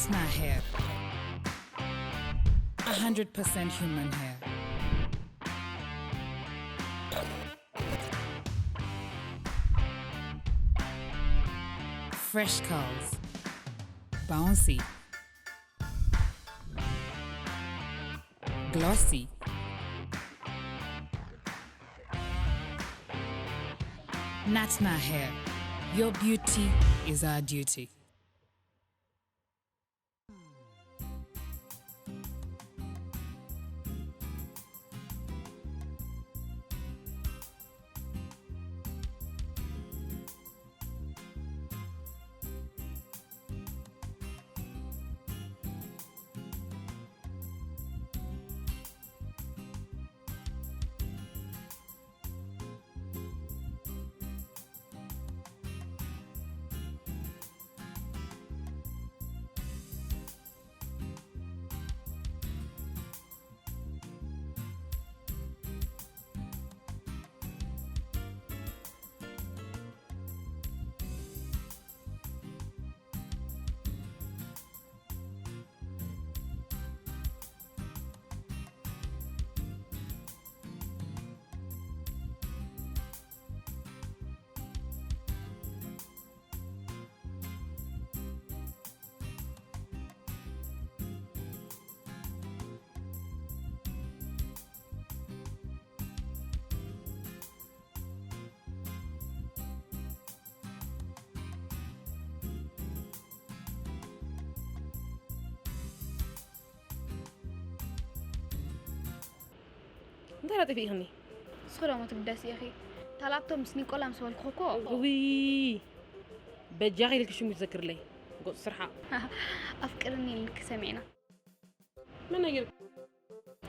Natna hair. A hundred percent human hair. Fresh curls. Bouncy. Glossy. Natna hair. Your beauty is our duty. እንታይ ዳጠፊእኽኒ? ንስኺ ዶ እሞ ትግደሲ ኢኺ? እታ ላፕቶፕ ምስ ኒቆላ ምስ በልኩኺ እኮ። ውይ በጃኺ ኢልኪ ሽሙ ትዘክርለይ። ጎፅ ስርሓ። ኣፍቅርኒ ኢልኪ ሰሚዕና። መን ነገር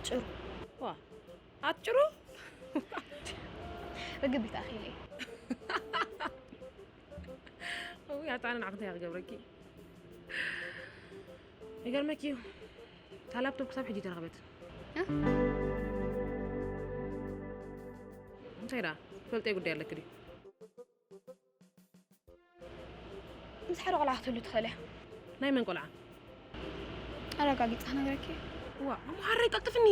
ጭሩ። ዋ ኣትጭሩ። ርግቢት ኣኺለ። ውይ ኣታ ኣነ ንዓኺ እንታይ ክገብረኪ? ይገርመኪ እዩ። እታ ላፕቶፕ ክሳብ ሕጂ ተረኽበት። እንታይ ደኣ ፈልጠይ ጉዳይ ኣለኪ ድዩ? ምስ ሓደ ቆልዓ ክትህሉ ትኽእል እያ። ናይ መን ቆልዓ? ኣረጋጊጻ ክነግረኪ እየ። ዋ እሞ ሓራይ ቀልጥፍኒ።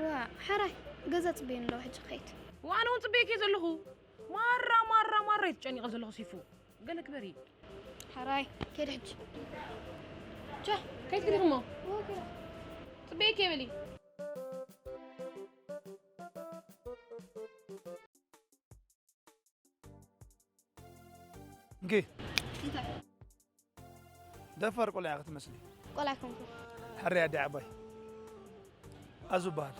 ዋ ሓራይ ገዛ ጽበየኒ ኣለዋ ሕጂ ክኸይድ። ዋ ኣነ እውን ጽበየኪ ዘለኹ። ማራ ማራ ማራ እየ ተጨኒቐ ዘለኹ ሲፉ። ገለ ክበሪ። ሓራይ ከይድ ሕጂ። ቻ ከይድ ክዲኹ እሞ። ጽበየኪ እየ በሊ። እንኪ ደፋር ቆልዓ ክትመስሊ። ቆልዓ ኣይኮንኩ። ሕራይ ኣደ ዓባይ። ኣዙ በሃል።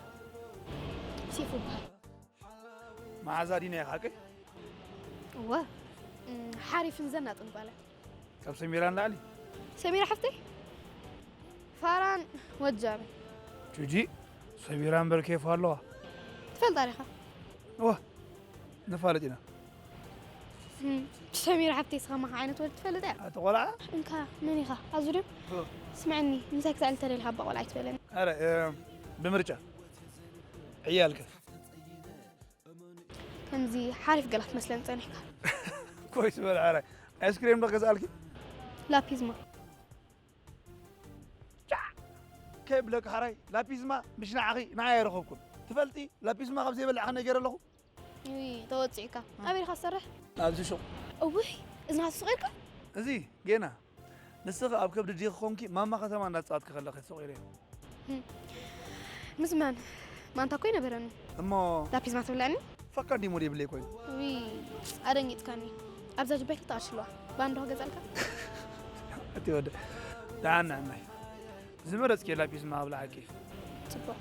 ሲፉ በሃል። መዓዛ ዲና ኢኻ ሓቀይ? እወ። እም፣ ሓሪፍን ዘናጥን ጓል እያ። ካብ ሰሚራ ንላዕሊ? ሰሚራ ሓፍተይ? ፋራን ወጃምን። ጁጂ ሰሚራ እምበር ኬፍ ኣለዋ። ትፈልጣ ዲኻ? እወ ንፋለጥ ኢና። እም፣ ሰሚራ ሓፍተይ ስኻ ማኻ ዓይነት ወዲ ትፈልጥ እያ? ኣቲ ቆልዓ እንካ መን ኢኻ? ኣዙ ድም? እወ። ስምዐኒ፣ ምሳይ ክተዕል ተደሊኻ ኣባ ቆልዓ ኣይትበለኒ። ኣረ እ፣ ብምርጫ ዕያልከ ከምዚ ሓሪፍ ገላ ክትመስለኒ ጸኒሕካ። ኮይስ በል ሓራይ ኣይስክሬም ዶ ገዝኣልኪ? ላፒዝማ። ከይብለክ ሓራይ ላፒዝማ ምሽ ንዓኺ ንዓይ ኣይረኸብኩን ትፈልጢ። ላፒዝማ ካብ ዘይበላዕኻ ነገረ ኣለኹ። ውይ ተወጺዕካ። ኣበይ ኢኻ ትሰርሕ? ኣብዚ ሹቕ እውይ እዝና ትስቕ ኢልካ? እዚ ጌና ንስኺ ኣብ ከብዲ ዲኺ ኮንኪ ማማ ከተማ እንዳተጻወትኪ ከለኺ ተሰቒረ። ምስ መን? ማንታ እኮ ይነበረኒ። እሞ ላፒዝማ ትብለኒ? ፈካ እንዲ ሞድ የብለይ ኮይኑ ውይ ኣደንጊጥካኒ። ኣብዛ ጅባይ ክልተ ቅርሺ ኣለዋ። ባንዶ ክገዛልካ? እቲ ወደ ደሓን ንዕናይ ዝመረጽኪ ላፒዝማ ኣብልዓኪ። ጽቡቕ።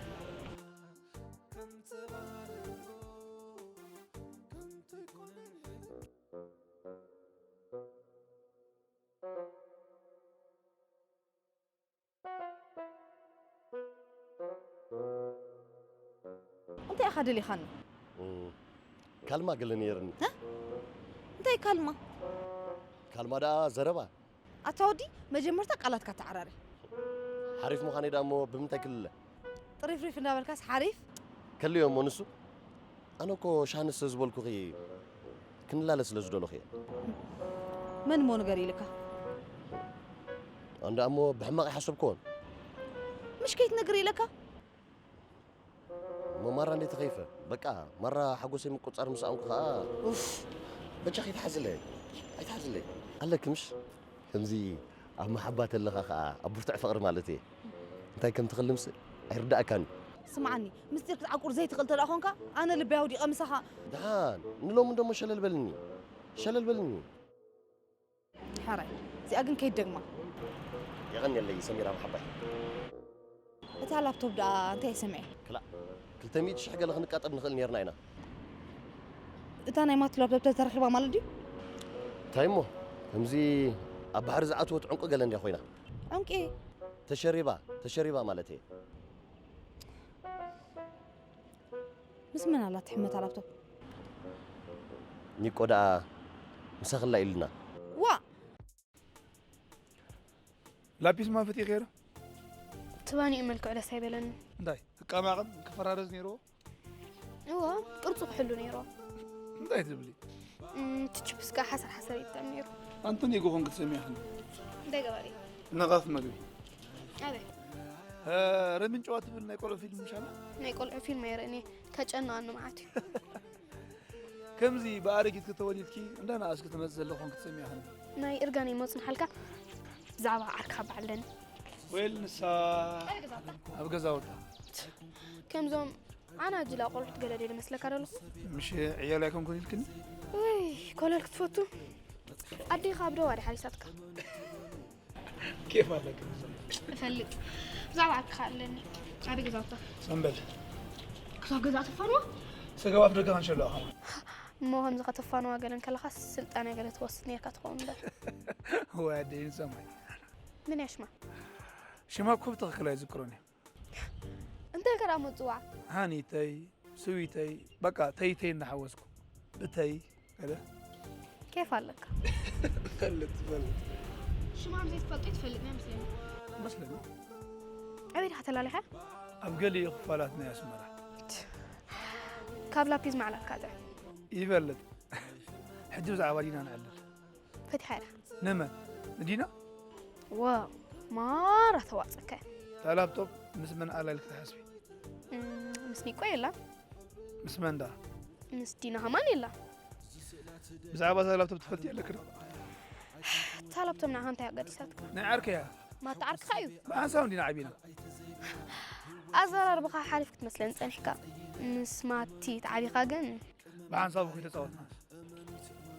እንታይ ኢኻ ደሊኻኒ? ካልማ ገለ ነይርኒ። እንታይ ካልማ? ካልማ ደኣ ዘረባ። ኣታ ወዲ መጀመርታ ቃላትካ ተዓራሪ። ሓሪፍ ምዃነይ ደኣ እሞ ብምንታይ ክልለ? ጥሪፍሪፍ እንዳበልካስ ሓሪፍ? ከልዮ እሞ ንሱ ኣነ እኮ ሻህኒ ስለ ዝበልኩኺ ክንላለ ስለ ዝደለኹ እየ። መን እሞ ንገር ኢልካ? ኣንዳ እሞ ብሕማቕ ይሓሰብክዎን። ምሽ ከይትነግር ኢለካ? እሞ ማራ እንዴት ተኸይፈ? በቃ ማራ ሓጎሰይ ምቁጻር ምስ ኣምኩ ኸኣ። ኡፍ። በጃ ከይትሓዝለይ። ኣይትሓዝለይ። ኣለኪ ምሽ? ከምዚ ኣብ መሓባ ተለኻ ኸኣ ኣብ ብርቱዕ ፍቕሪ ማለት እየ። እንታይ ከም ትኽልምስ ኣይርዳእካን። ስምዓኒ፣ ምስጢር ክትዓቁር ዘይትኽእል ተደኣ ኾንካ፣ ኣነ ልበይ ኣውዲቐ ምሳኻ። ደሓን፣ ንሎሚ እንደሞ ሸለል በልኒ። ሸለል በልኒ። ሕራይ፣ እዚኣ ግን ከይትደግማ። የቐንየለይ ሰሚራ መሓባይ። እታ ላፕቶፕ ደኣ እንታይ ሰምዐ? ክላእ፣ ክልተ ሚእቲ ሽሕ ገለ ክንቃጠብ ንኽእል ኔርና ኢና። እታ ናይ ማቱ ላፕቶፕ ተተረኺባ ማለት ድዩ? እንታይ እሞ፣ ከምዚ ኣብ ባሕሪ ዝኣተወት ዕንቁ ገለ እንድያ ኮይና። ዕንቂ? ተሸሪባ፣ ተሸሪባ ማለት እየ። ምስ መን ኣላ ትሕመታ ላፕቶፕ? ኒቆ ደኣ ምሳኽላ ኢልና። ዋ! ላፒስ ማን ፈቲኸ ዶ? ትባኒኡ መልክዑ ደስ ኣይበለኒ። እንታይ? ክቀማቐም፣ ክፈራረዝ ነይርዎ? እዎ፣ ቅርጹ ክሕሉ ነይርዎ። እንታይ ትብሊ? እም፣ እቲ ችፕስ ከኣ ሓሰር ሓሰር እዩ ዝጥዕም ነይሩ። ኣንቶኒ ጎኾን ክትሰምያ ኸን። እንታይ ገባሪ? ነቓፍ መግቢ። ኣበይ? እ፣ ረምን ጨዋ ትብል ናይ ቆልዑ ፊልም ምሻላ? ናይ ቆልዑ ፊልም ኣይርእን እየ። ከጨንቐኒ መዓት እዩ። ከምዚ ብኣረጊት ከተወሊድኪ እንዳነኣስኪ ትመጽእ ዘለኹን ክትሰምያ ኸን። ናይ እርጋን እሞ ጽንሓልካ ብዛዕባ ዓርክኻ በዓል ደኒ። ወይል ንሳ ኣብ ገዛውታ። ከምዞም ኣናጅላ ቆልዑት ገለ ድየ ዝመስለካ ዘለኹ? ምሽ ዕያል ኣይኮንኩን ኢልክኒ? ውይ፣ ኮለል ክትፈቱ? ኣዴኻ ኣብ ደዋ ድያ ሓሪሳትካ? ኬፍ ኣለካ። እፈልጥ። ብዛዕባ ዓርክኻ ኣለኒ። ሓደ ገዛውታ። ሰምበል። ክሳብ ገዛ ተፋንዋ? ሰገብ ኣፍ ደገ ከንሸሎ ኣኻ። እሞ ከምዚ ከተፋንዋ ገለ እንከለኻስ ስልጣነ ገለ ትወስድ ነርካ ትኸውን እምበር። ወይ ኣደይን ሰማይ። ምን ያሽማ? ሽማ እኮ ብትኽክል ኣይዝክሮን እየ። እንታይ ከ ደኣ መጽዋዕ? ሃኒተይ፣ ስዊተይ፣ በቃ ተይተይ እናሓወስኩ። ብተይ፣ ገለ። ኬፍ ኣለካ። ፈልጥ፣ ፈልጥ። ሽማም ዘይትፈልጦ ትፈልጥ ናይ መስለኒ። መስለኒ። ኣበይ ዲኻ ተላሊኻ? ኣብ ገሊኡ ክፋላት ናይ ኣስመራ። ካብ ላፒዝ ማዕላልካ ጥዕም። ይፈልጥ። ሕጂ ብዛዕባ ዲና ንዕልል። ፈቲሓ ኢኻ። ንመን? ንዲና? ዋ፣ ማራ ተዋጸካ። እታ ላፕቶፕ ምስ መን ኣላ ኢልኪ ትሓስቢ? እም፣ ምስ ኒቆ የላ። ምስ መን ደኣ? ምስ ዲና ከማን የላ። ብዛዕባ እዛ ላፕቶፕ ትፈልጢ ኣለኪ ዶ? እታ ላፕቶፕ ንዓኻ እንታይ ኣገዲሳትካ? ናይ ዓርከይ እያ። ማታ ዓርክኻ እዩ። ብሓንሳብ እንዲና ዓቢና። ኣዘራርባኻ ሓሊፍ ክትመስለኒ ጸኒሕካ። ምስ ማቲ ተዓቢኻ ግን ብሓንሳብ እኮ ተጻወትና።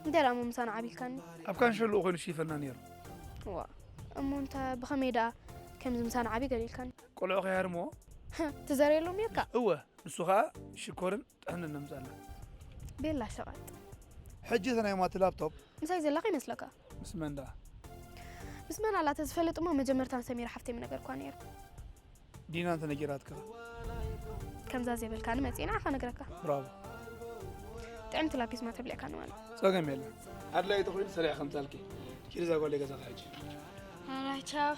እንተ ደኣ እሞ ምሳና ዓቢልካኒ? ኣብ ካንሸሎ ኮይኑ ሽፈና ነይሩ። ዋ፣ እሞ እንተ ብኸመይ ደኣ ከምዚ ምሳና ዓቢ ገሊልካኒ? ቆልዑ ከይሃርምዎ? ትዘርየሎም ነርካ? እወ፣ ንሱ ኸኣ ሽኮርን ጥሕንን ነምጻልና። ቤላ ሸቓጥ። ሕጂ እታ ናይ ማቲ ላፕቶፕ? ምሳይ ዘላ ከይመስለካ? ምስ መን ደኣ? ምስ መን ኣላ ተዝፈልጥ እሞ መጀመርታ ንሰሚራ ሓፍተይ ምነገርኳ ነይሩ። ዲና እንተነጊራትካ? ከምዛ ዘይበልካኒ መጺአ ንዓኻ ነግረካ። ብራቮ። ጥዕምቲ ላፒስ ማት ኣብሊዕካኒ ማለት። ጸገም የለን። ኣድላይ ተኾይኑ ሰሪዐ ከምጻልኪ። ኪዲ እዛ ጓለይ ገዛኻ ሕጂ። ኣራይ ቻው።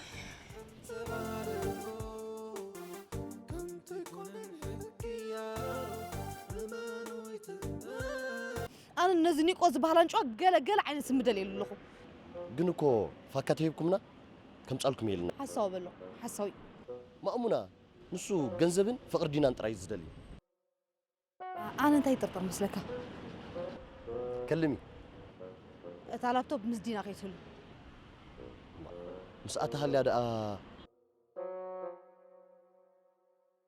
ኣነ ነዚ ኒቆ ዝበሃል ኣንጭዋ ገለ ገለ ዓይነት ስም ደልየሉ ኣለኹ። ግን እኮ ፋካ ተሂብኩምና ከምጻልኩም የልና። ሓሳዊ በሎ፣ ሓሳዊ። ማእሙና፣ ንሱ ገንዘብን ፍቕሪ ዲናን ጥራይ እዩ ዝደሊ። ኣነ እንታይ ይጥርጥር መስለካ? ከልሚ። እታ ላፕቶፕ ምስ ዲና ከይትህሉ። ምስኣ ተሃልያ ደኣ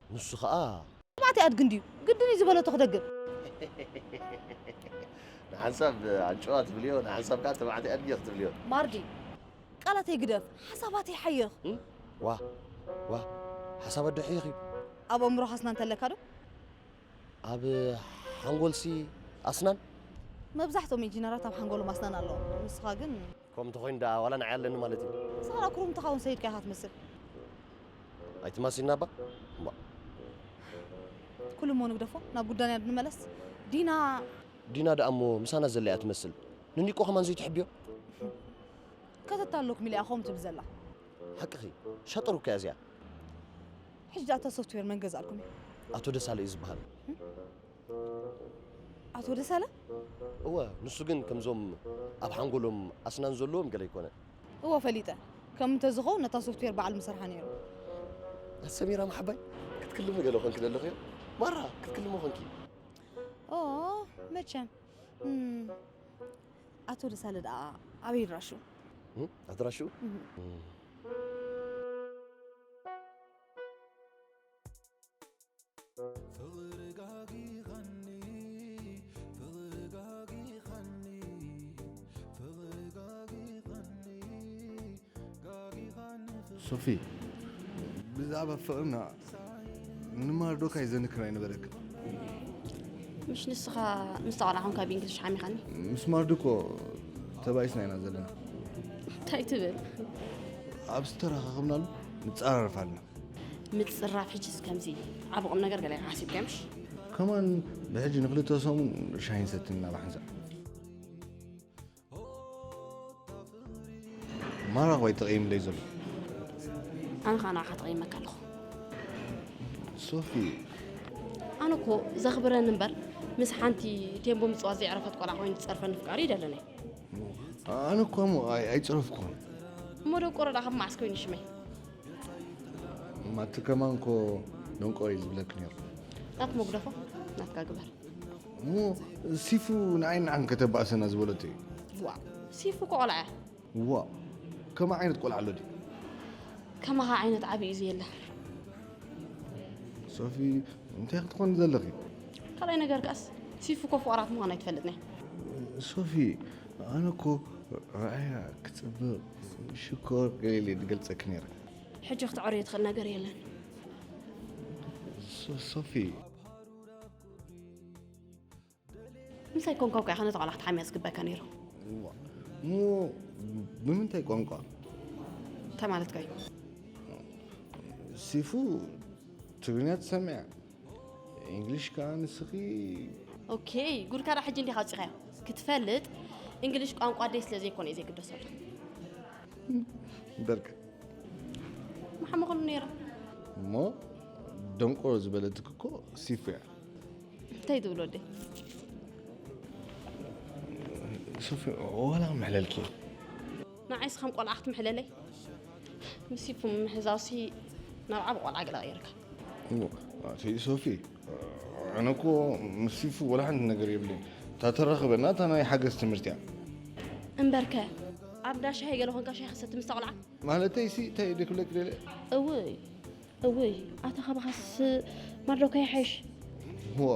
ንሱ ኸኣ። ተባዕታይ ኣድጊ እንድዩ፣ ግድን እዩ ዝበለቶ ክደግም። ንሓንሳብ ኣንጭዋ ትብልዮ፣ ንሓንሳብ ከኣ ተባዕታይ ኣድጊ ክትብልዮ። ማርዲ፣ ቃላተይ ግደፍ፣ ሓሳባተይ ሓይኽ። እም? ዋ፣ ዋ፣ ሓሳብ ኣዶ ሕይኽ እዩ። ኣብ ኣእምሮኻስ ናንተ ኣለካ ዶ? ኣብ ሓንጎልሲ ኣስናን? መብዛሕትኦም ኢንጂነራት ኣብ ሓንጎሎም ኣስናን ኣለዎም። ንስኻ ግን ከምኡ እንተኾይኑ ደኣ ዋላ ንዓይ ኣለኒ ማለት እዩ። ንስኻ ደኣ ኩሩም ተኻውን ሰይድካ ኢኻ ትመስል። ኣይትማሲልና እባ። እምባ። ኩሉ እሞ ንግደፎ፣ ናብ ጉዳይና ንመለስ። ዲና ዲና ደኣ እሞ ምሳና ዘላ እያ ትመስል። ንኒቆ ከማን ዘይትሕብዮ? ከተታለኩም ኢለ እያ ከምኡ ትብል ዘላ። ሓቅኺ፣ ሻጥር እኮ እያ እዚኣ። ሕጂ እታ ሶፍትዌር መን ገዛልኩም እዩ? ኣቶ ደሳለ እዩ ዝበሃል። ኣቶ ደሳለ? እወ፣ ንሱ ግን ከምዞም ኣብ ሓንጎሎም ኣስናን ዘለዎም ገለ ኣይኮነን። እወ፣ ፈሊጠ። ከም እንተዝኸውን ነታ ሶፍትዌር ባዕሉ ምሰርሓ ነይሩ። ሰሚራ መሓባይ ክትክልሚ ገለ ኾንኪ ዘለኽዮ? ማራ ክትክልሚ ኾንኪ? ኦ መቸም እም፣ ኣቶ ደሳለ ደኣ ኣበይ ይድራሹ? እም፣ ኣድራሹ? ሶፊ፣ ብዛዕባ ፍቕርና ንማርዶካይ ዘንክር ኣይነበረካ። ምሽ ንስኻ ምስ ተቓላዕኹም ካብ እንግሊሽ ሓሚኻኒ። ምስ ማርዶኮ ተባኢስና ኢና ዘለና። እንታይ ትብል? ኣብ ዝተረኻኸብናሉ ንጻራረፍ ኣለና። ምጽራፍ ሕጅስ ከምዚ ዓቢ ቁም ነገር ገለ ሓሲብካ ምሽ? ከማን ብሕጂ ንክልተ ሰሙን ሻሂ ንሰቲ ኢና ብሓንሳእ። ማራ ኳይ ተቐይምለይ ዘሎ። ኣነ ኸኣ ንዓኻ ተቐይመካ ኣለኹ። ሶፊ። ኣነ እኮ ዘኽብረኒ እምበር ምስ ሓንቲ ቴምቦ ምጽዋት ዘይዕረፈት ቆልዓ ኮይኑ ትጸርፈኒ ፍቃሪ ይደልን እየ። ኣነ እኳ እሞ ኣይ- ኣይጸረፍኩን። እሞ ደንቆሮ ደኣ ካብ መዓስ ኮይኑ ሽመይ? ማቲ ከማን እኮ ደንቆሮ እዩ ዝብለክ ነይሩ። ናት መጉደፎ ናትካ ግበር። እሞ ሲፉ ንዓይ ንዓን ከተባእሰና ዝበለቶ እዩ። ዋ ሲፉ እኮ ቆልዓ እያ። ዋ ከማ ዓይነት ቆልዓ ኣሎ ድዩ? ከማኻ ዓይነት ዓብዪ እዩ ዘየለ። ሶፊ እንታይ ክትኾን ዘለኺ? ካልኣይ ነገር ከኣስ ሲፉ እኮ ፍቕራት ምዃን ኣይትፈልጥን እያ። ሶፊ ኣነ እኮ ረኣያ ክፅብቕ ሽኮር ገለ ኢለ ዝገልፀኪ ነይረ። ሕጂ ክትዕርዮ ትኽእል ነገር የለን። ሶ- ሶፊ ምሳይ ኮንካ እኮ ኢኻ ነቲ ቆልዓ ክትሓምያ ዝግበካ ነይሩ። እሞ ብምንታይ ቋንቋ? እንታይ ማለትካ እዩ? ሲፉ ትግርኛ ትሰምዕ? እንግሊሽ ከዓ ንስኺ ኦኬ ጉድካ ዳ ሕጂ እንዲኻ ኣውፂኻዮ ክትፈልጥ እንግሊሽ ቋንቋ ደይ ስለ ዘይኮነ እዩ ዘይግደሰሉ። በርክ መሓመኸሉ ነይረ። እሞ ደንቆሮ ዝበለትክ እኮ ሲፉ እያ። እንታይ ትብሎ ወደይ? ሶፊ ዋላ ምሕለልኪ። ንዓይስ ከም ቆልዓ ክትምሕለለይ ምስ ሲፉ ምምሕዛውሲ ናብ ዓብ ቆልዓ ገለ ቀይርካ። ኣቲ ሶፊ ኣነ እኮ ምስ ሲፉ ወላ ሓንቲ ነገር የብለይ። እታ ተራኽበና እታ ናይ ሓገዝ ትምህርቲ እያ። እምበርከ ኣብ እንዳ ሻሂ ገለ ኮንካ ሻሂ ክሰቲ ምስታ ቆልዓ? ማለተይ ሲ እንታይ ደክብለክ ደለ? እውይ እውይ ኣታ ካባኻስ ማርዶካ ይሓይሽ። ዋ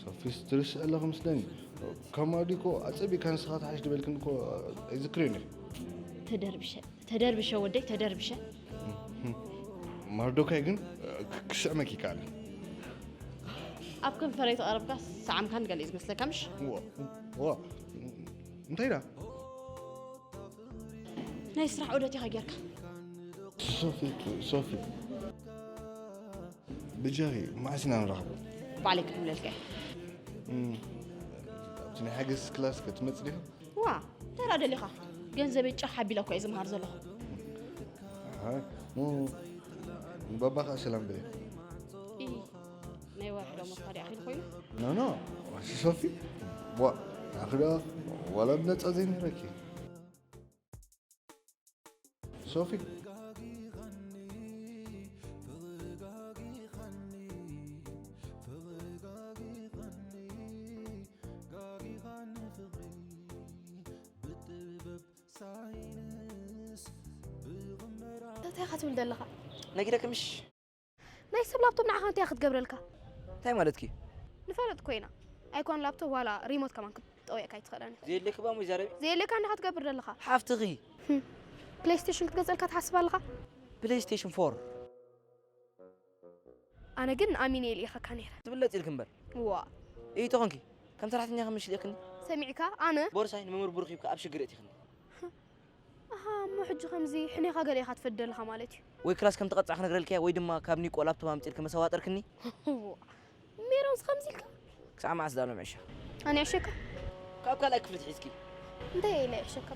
ሶፊ ስትርስ ኣለኹ ምስለኒ። ካብ ማርዲ እኮ ኣጸቢካ ንስኻ ትሓይሽ ድበልክን እኮ ኣይዝክርን እዩ። ተደርብሸ ተደርብሸ ወደይ ተደርብሸ። ማርዶካይ ግን ክስዕመክ ይከኣል። ኣብ ከንፈረይ ተቐረብካ ሰዓምካን ገለ እዩ ዝመስለካ ምሽ? ዋ ዋ እንታይ ዳ? ናይ ስራሕ ዑደት ኢኻ ጌርካ። ሶፊ ሶፊ ብጃኺ መዓስ ኢና ንራኸብ? ባዕለይ ክድውለልካ እየ። ኣብቲ ናይ ሓገዝ ክላስ ክትመጽእ ዲኻ? ዋ ተራ ደሊኻ ገንዘበይ ጫሕ ኣቢለ እኮ እየ ዝምሃር ዘለኹ። ኣሃ፣ ሞ ንባባ ከዓ ሰላም በለ። ኢ ናይ ወርሒ ደሞዝካ ዲኣ ኺድ ኮይኑ? ኖ ኖ፣ ኣቲ ሶፊ ዋ ኣኺ ደኣ ዋላ ብነፃ ዘይምህረኪ ሶፊ። እንታይ ኢኻ ትብል ዘለኻ? ነጊረኪ ምሽ? ናይ ሰብ ላፕቶፕ ንዓኻ እንታይ ክትገብረልካ? እንታይ ማለትኪ? ንፈለጥ ኮይና ኣይኮን ላፕቶፕ ዋላ ሪሞት ከማን ክትጠውየካ ኣይትኽእለን። ዘየለኪ ባሞ ይዛረቢ። ዘየለካ እንዲኻ ትገብር ዘለኻ። ሓፍትኺ ፕሌይስቴሽን ክትገዝኣልካ ትሓስብ ኣለኻ? ፕሌይስቴሽን ፎር። ኣነ ግን ኣሚነ የልኢኸካ ነይረ። ትብለጽ ኢልኪ እምበር። ዋ ኢይ ተኾንኪ ከም ሰራሕተኛ ከም ምሽ ልእክኒ። ሰሚዕካ ኣነ ቦርሳይ ንምምርቡር ሂብካ ኣብ ሽግር እቲኽኒ። ኣሃ እሞ ሕጂ ከምዚ ሕኔኻ ገለ ኢኻ ትፈዲ ዘለኻ ማለት እዩ። ወይ ክላስ ከም ተቐጻዕ ክነግረልኪ ወይ ድማ ካብ ኒቆ ላፕቶፕ ኣምጺልኪ መሰዋጠርክኒ። ሜሮንስ ከምዚ ኢልካ ክሳዕ መዓስ ዳሎም ዕሻ? ኣነ ዕሸካ ካብ ካልኣይ ክፍሊ ትሒዝኪ። እንታይ ኢለ ዕሸካ?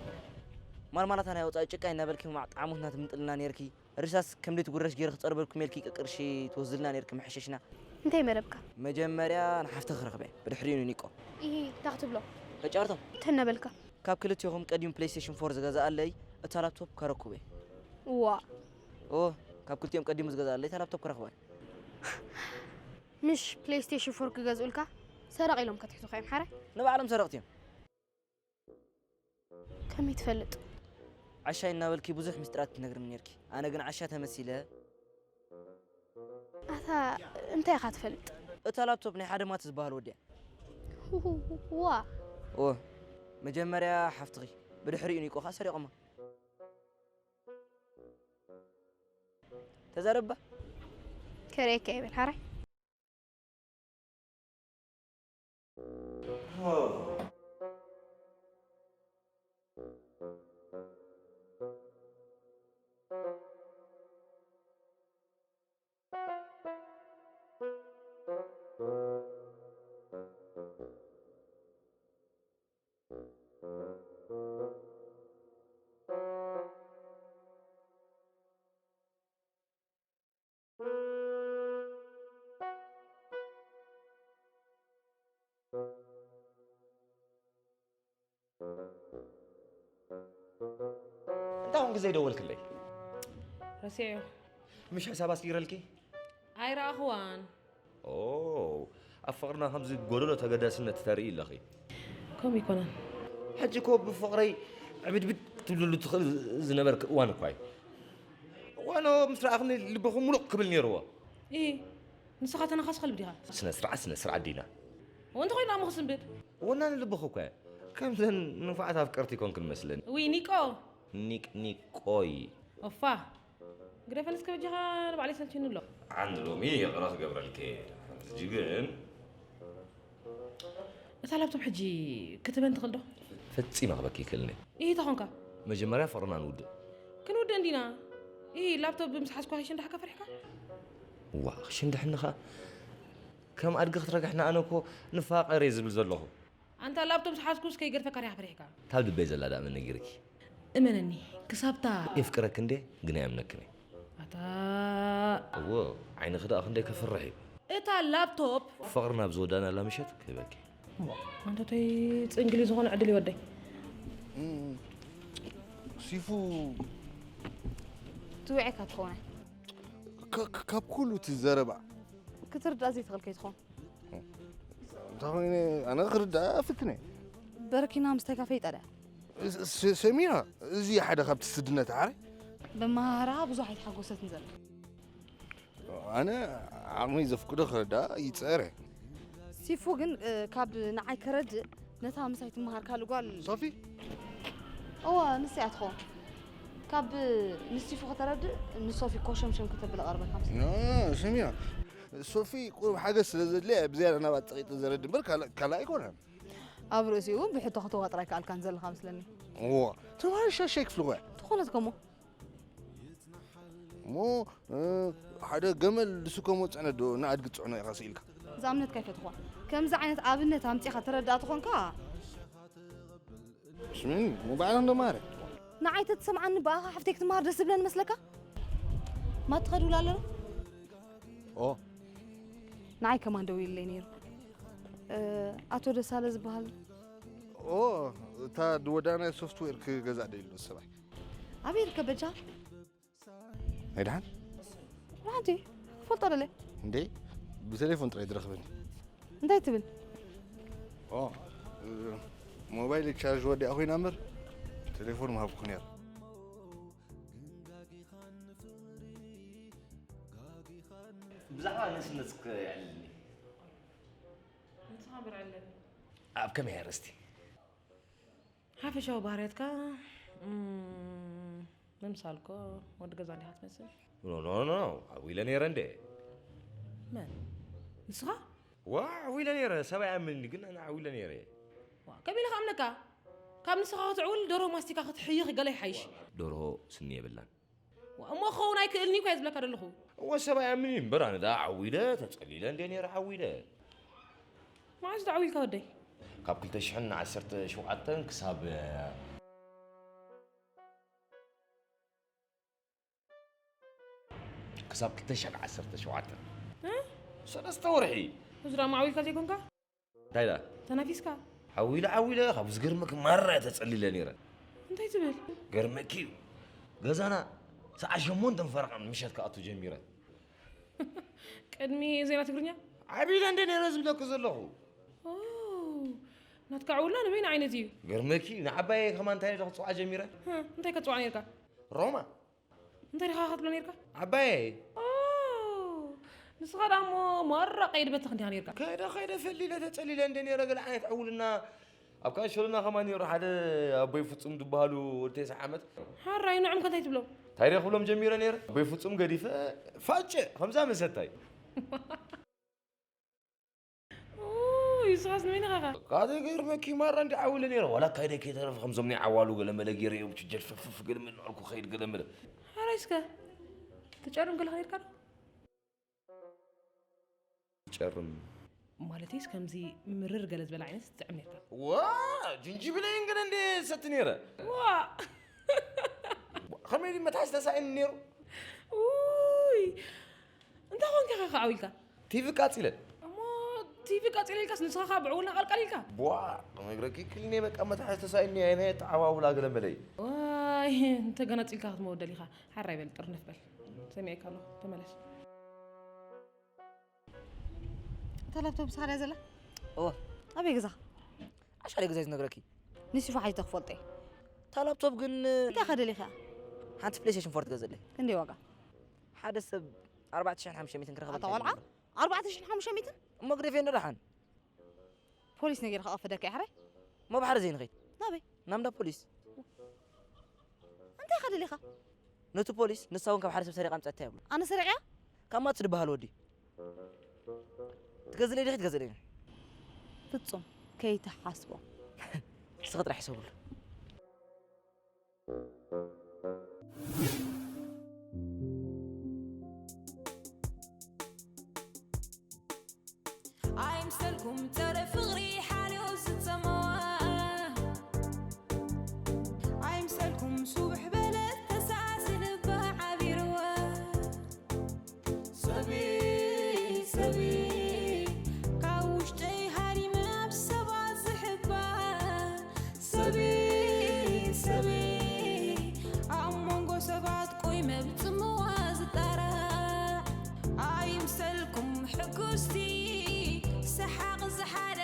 ማርማላታ ናይ ወጻኢ ጭቃ እናበልኪ ማዕ ጣዕሙትና ትምጥልና ነርኪ። ርሳስ ከም ደይ ትጉረሽ ገይረ ክጸርበልኩም ኢልኪ ቅርሺ ትወስድልና ነርኪ መሐሸሽና። እንታይ መረብካ? መጀመርያ ንሓፍተ ክረኽበ ብድሕሪኡ ንኒቆ። ኢሂ እንታይ ክትብሎ? ተጫርቶም ተነበልካ ካብ ክልቲኹም ቀዲሙ ፕሌይስቴሽን ፎር ዝገዛኣለይ እታ ላፕቶፕ ከረክቦ እየ። ዋ ኦ፣ ካብ ክልቲኦም ቀዲሙ ዝገዝኣለይ እታ ላፕቶፕ ክረኽባ እየ። ምሽ ፕሌይስቴሽን ፎር ክገዝኡልካ ሰረቕ ኢሎም ከትሕዙኻ እዮም ሓራይ። ንባዕሎም ሰረቕቲ እዮም። ከመይ ትፈልጥ? ዓሻ እናበልኪ ብዙሕ ምስጢራት ትነግርኒ ነርኪ። ኣነ ግን ዓሻ ተመሲለ። ኣታ እንታይ ኢኻ ትፈልጥ? እታ ላፕቶፕ ናይ ሓደ ማት ዝበሃል ወዲ እያ። ዋ ኦ፣ መጀመርያ ሓፍትኺ፣ ብድሕሪኡ ኒቆ ኸዓ ሰሪቖማ። ተዛረባ። ከርእየካ ይብል ሓራይ። እንታይ ኹን ግዜ ደወልክለይ? ረሲዐዮ። ምሽ ሕሳብ ኣስጊረልኪ? ኣይረኣኽዋን። ኦ፣ ኣብ ፍቕርና ከምዚ ጎደሎ ተገዳስነት ተርኢ ኣለኺ። ከምኡ ይኮነን። ሕጂ እኮ ብፍቕረይ ዕብድብድ ክትብልሉ ትኽእል ዝነበርክ እዋን እኳ እዩ። እዋኖ ምስ ረኣኽኒ ልብኹ ሙሉቕ ክብል ነይርዎ። ኢ ንስኻ ተነኻስ ከልብ ዲኻ? ስነ ስርዓት፣ ስነ ስርዓት ዲና። ወንተ ኮይና እሞ ክስንብድ። ወናኒ ልብኹ እኳ እየ። ከምዘን ንፉዓት ኣፍቀርቲ ኮንክን መስለኒ። ዊ ኒቆ። ኒቅ ኒቆይ። ኦፋ ግደፈን እስከ በጃኻ ንባዕለይ ሰልችኒ ኣሎ። ዓንዲ ሎሚ ይቕረ ክገብረልኪ እየ። ሕጂ ግን እታ ላፕቶፕ ሕጂ ክትበን ትኽእል ዶ? ፈጺመ ክበኪ ይክእልኒ። ይህ ተኾንካ መጀመርያ ፍቕርና ንውድእ። ክንውድእ እንዲና። ይህ ላፕቶፕ ምስ ሓዝኳ ሽንዳሕካ ፈሪሕካ? ዋ፣ ክሽንድሕንኻ ከም ኣድጊ ክትረግሕና ኣነ እኮ ንፋቐር እየ ዝብል ዘለኹ። ኣንታ ላፕቶፕ ዝሓዝኩስ ከይገድፈካ ሪኻ ፈሪሕካ? ካብ ልበይ ዘላ ደኣ መን ነጊርኪ? እመነኒ ክሳብታ የፍቅረክ እንዴ ግን ኣየምነክን እየ። ኣታ እዎ፣ ዓይንኺ ደኣ ክንደይ ከፍርሕ እዩ። እታ ላፕቶፕ ፍቕርና ኣብ ዝወዳእናላ ምሸት ክህበኪ። ኣንተተይ ጽንግሊ ዝኾነ ዕድል ይወደይ። ሲፉ ትውዕካ ትኾነ ከ- ከ- ካብ ኩሉ እቲ ዘረባ ክትርዳእ ዘይትኽእል ከይትኾን እንታይ ኮይነ ኣነ ክርዳእ ፍትነ በረኪና ምስታይ ካፈ ይጠዳ ስ- ሰሚራ እዚ ሓደ ካብቲ ስድነት ዓረ ብመሃራ ብዙሕ ኣይተሓጎሰትን ዘላ ኣነ ዓቕመይ ዘፍቅዶ ክረዳ ይፀረ ሲፉ ግን እ፣ ካብ ንዓይ ከረድእ ነታ ምሳይ ትመሃር ካልእ ጓል ሶፊ እወ ንስያ ትኸውን ካብ ንሲፉ ከተረድእ ንሶፊ ኮሸምሸም ከተብል ቀርበካ ምስ ኖ፣ ሰሚራ ሶፊ ቁሩብ ሓገዝ ስለ ዘድልያ ብዝያዳ ናባት ፀቂጠ ዘረድ እምበር ካልእ ካልእ ኣይኮነን ኣብ ርእሲኡ ብሕቶ ክትዋ ጥራይ ከኣልካን ዘለካ ምስለኒ እዎ ተማሃሪ ሻሻይ ክፍሊ ቆያ ትኾነት ከሞ እሞ እ፣ ሓደ ገመል ልስከሞ ፅዕነት ዶ ንኣድጊ ፅዕኖ ኢኻ ስኢልካ ዝኣምነትካ ይፈትኹዋ ከምዚ ዓይነት ኣብነት ኣምፂኻ ተረዳእ ትኾንካ ስምን ባዕላ እንደማረ ንዓይ ተትሰምዓኒ ብኣኻ ሓፍተይ ክትመሃር ደስ ዝብለኒ መስለካ ማትኸዱላ ኣለና ኦ ንዓይ ከማን ደው ኢለይ ነይሩ እ፣ ኣቶ ደሳለ ዝበሃል ኦ እታ ድወዳናይ ሶፍትዌር ክገዛእ ደኢሉ ሰብኣይ ኣበይ ይርከብ በጃ ናይ ደሓን ሓንቲ ክፈልጦ ደለ እንዴ ብቴሌፎን ጥራይ ዝረኽበኒ እንታይ ትብል ኦ እ፣ ሞባይል ቻርጅ ወዲኣ ኮይና እምበር ቴሌፎን ምሃብኩ ነይር ብዛዕባ ንእስነትክ የዕልልኒ። ንስኻ ብርዕለኒ ኣብ ከመይ ኣርእስቲ? ሓፈሻዊ ባህርያትካ እም፣ ምምሳልኮ ወዲ ገዛ እንዲኻ ትመስል። ኖ ኖ ኖ ዓዊለ ነይረ እንደ መን ንስኻ? ዋ ዓዊለ ነይረ ሰብ ኣይኣምንኒ ግን ኣነ ዓዊለ ነይረ። ዋ፣ ከመይ ኢለ ክኣምነካ? ካብ ንስኻ ክትዕውል ደሮ ማስቲካ ክትሕይኽ ገለ ይሓይሽ። ደርሆ ስኒ የብላን። ዋ፣ እሞ ክኸውን ኣይክእልን እዩ እኳ እየ ዝብለካ ዘለኹ። እወ ሰብ ኣይኣምንን እምበር ኣነ ደኣ ዓዊለ ተጸሊለ እንደ ነይረ ዓዊለ። መዓዝ ተዓዊልካ ወደይ? ካብ ክልተ ሽሕን ዓሰርተ ሸውዓተን ክሳብ ክሳብ ክልተ ሽሕን ዓሰርተ ሸውዓተን እ? ሰለስተ ወርሒ። እዚ ደኣ ማዕዊልካ ዘይኮንካ? እንታይ ደኣ? ተናፊስካ? ዓዊለ ዓዊለ ካብ ዝገርመክ ማራ እየ ተጸሊለ ነይረ። እንታይ ትብል? ገርመኪ እዩ። ገዛና ሰዓት ሸሞንተን ፈረቓ ምሸት ክኣቱ ጀሚረ። ቅድሚ ዜና ትግርኛ ዓቢለ እንደ ነይረ ዝብለኩ ዘለኹ። ኦ፣ ናትካ ዕውልና ንበይን ዓይነት እዩ። ገርመኪ እዩ። ንዓባየ ከማን እንታይ ኢለ ክፅዋዕ ጀሚረ? ህ፣ እንታይ ከፅዋዕ ነርካ? ሮማ እንታይ ዲኻ ክትብሎ ነርካ? ዓባየ ኦ፣ ንስኻ ዳሞ ማራ ቀይድ በተኽ እንዲኻ ነርካ። ከይደ ከይደ ፈሊለ ተፀሊለ እንደ ነይረ ገለ ዓይነት ዕውልና ኣብ ካንሸሎና ከማን ነይሩ ሓደ ኣቦይ ፍፁም ዝበሃሉ ወዲ ተስዓ ዓመት ሓራይ ንዕም ከንታይ ትብሎ? እንታይ ደ ክብሎም ጀሚረ ነይረ ኣቦይ ፍፁም ገዲፈ ፋጨ ከምዛ መሰታይ ኡይ፣ ንስኻስ ንመን ኢኻ ኸ? ካደ ገርመኪ ማራ እንዲ ዓውለ ነይረ ዋላ ካይደ ከይተረፍ ከምዞም ናይ ዓዋሉ ገለመለ ገይረ እዮም ጀልፈፍፍ ገለመለ ናልኩ ከይድ ገለመለ ሓራይ እስከ ትጨርም ገለኻ ነርካ ዶ? ጨርም ማለተይስ ከምዚ ምርር ገለ ዝበለ ዓይነት ትጥዕም ነርካ። ዋ ጅንጅብለይን ገለ እንደ ሰቲ ነይረ ዋ ከመይ ድዩ መትሓዚ ተሳኢኒ ነይሩ ውይ፣ እንታይ ኮንካ ኢኻ ከዓው ኢልካ? ቲቪ ቃፂለ እሞ ቲቪ ቀፂለ ኢልካስ ንስኻ ከዓ ብዕውልና ቀልቀል ኢልካ? ቧ ነግረኪ ክልኔ በቃ መትሓዚ ተሳኢኒ ኣይነ ተዓዋውላ ገለመለይ ዋይ፣ እንተ ገነፂልካ ክትመወደል ኢኻ። ሓራይ በል ጥርንፍ በል። ሰሚዐካ ኣለኹ። ተመለስ። እታ ላፕቶፕ ሳሪያ ዘላ እወ ኣበይ ገዛ? ኣሻለ ገዛይ ዝነግረኪ ንሲፎ ሓጅ ተክፈልጦ እየ። እታ ላፕቶፕ ግን እንታይ ከደሊኻ? ሓንቲ ፕሌስቴሽን ፎር ትገዝእለይ ክንደይ ዋጋ? ሓደ ሰብ ኣርባዕተ ሽሕን ሓሙሽተ ሚእትን ክረኽበልካ ኣታ ቆልዓ ይብል። ኣርባዕተ ሽሕን ሓሙሽተ ሚእትን እሞ ግደፍየኒ ደሓን ፖሊስ ነጊረ ከቐፍደካ እየ ሕራይ። እሞ ባሕሪ ዘይንኸይድ ናበይ? ናምዳ ፖሊስ እንታይ ከደሊኻ? ነቲ ፖሊስ ንሳ እውን ካብ ሓደ ሰብ ሰሪቓ ኣምፀታ ይብሉ ኣነ ሰሪቕያ? ካብ ማት ዝበሃል ወዲ ትገዝለይ ዲኺ ትገዝለይ ፍጹም ከይትሓስቦ። ንስኺ ጥራሕ ሕሰብሉ ኣይምሰልኩም ጸረ ፍቕሪ ሓልዮ ዝጸመዋ ኣይምሰልኩም ሱብሕ በለት ተሳሲ ልባ ዓቢርዋ ሰበይ ሰበይ ካብ ውሽጠይ ሃሪመ ኣብ ሰባት ዝሕባ ሰበይ ሰበይ ኣብ መንጎ ሰባት ቆይመ ብጽምዋ ዝጣራዕ ኣይምሰልኩም ሕጉስቲ ሰሓቕ ዝሓደ